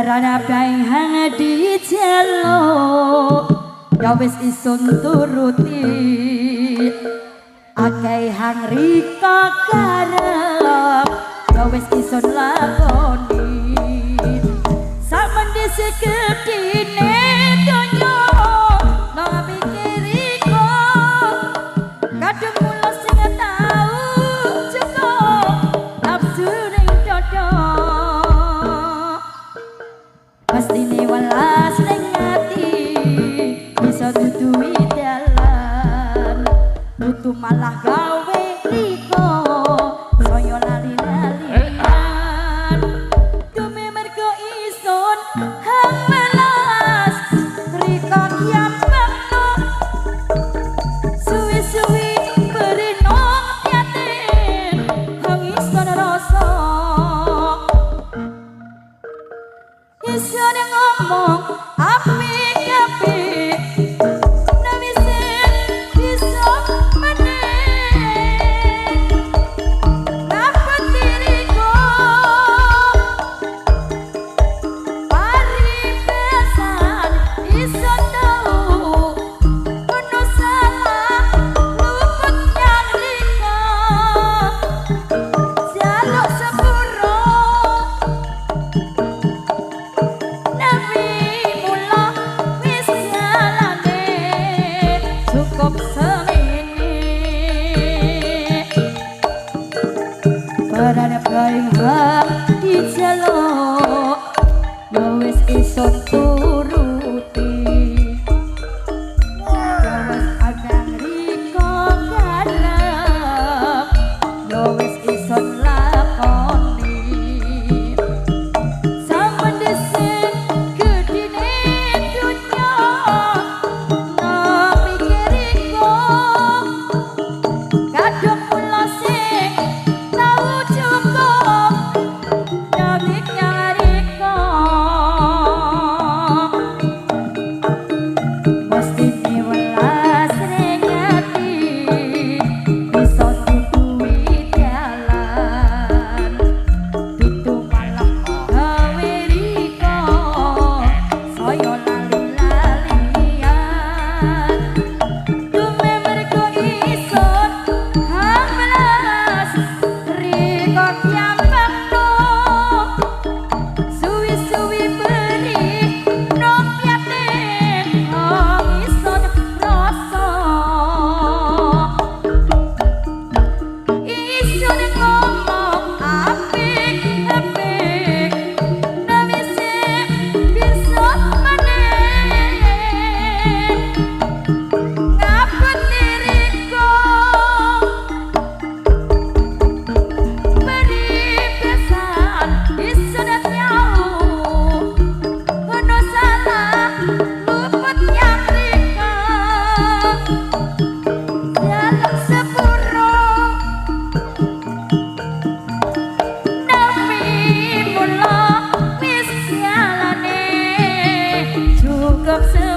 Perana hang dijaluk ya wis isun turuti akeh hang rika karep ya wis isun lakoni sakmendhi sekedine donya nang pikiriko kadung mula sing tau cukup nafsu ning dodo pastine welas ning ati bisa duduhi dalan dudu malah gawe riko saya lali-lalian dume mergo isun hang welas riko kiambakno suwi-suwi berinong yatin hang isun rasa isun ngomong apik-apik nawi sing bisa meneh ngapet diriku paribasan isun tau ono salah luput nyang rika jaluk sepuro nawi mula wis jalane cukup semene perana hang dijaluk ya wis isun turuti ya wis akang rika karep ya wis isun lakoni sampeyan sing gedine dunya nang pikiriko kadung mula sing tau cukup nyamik nyariko mestine welas ning ati bisa duduhi dalan dudu malah gawe rika saya lali-lalian dume mergo isun hang welas rika kiambakno suwi-suwi beri nom yatin hang isun rasa isun ngomong apik-apik nawi sing bisa meneh ngapet diriku peribesan isun nyau ono salah luput nyang rika jaluk sepuro nawi mula wis jalane cukup.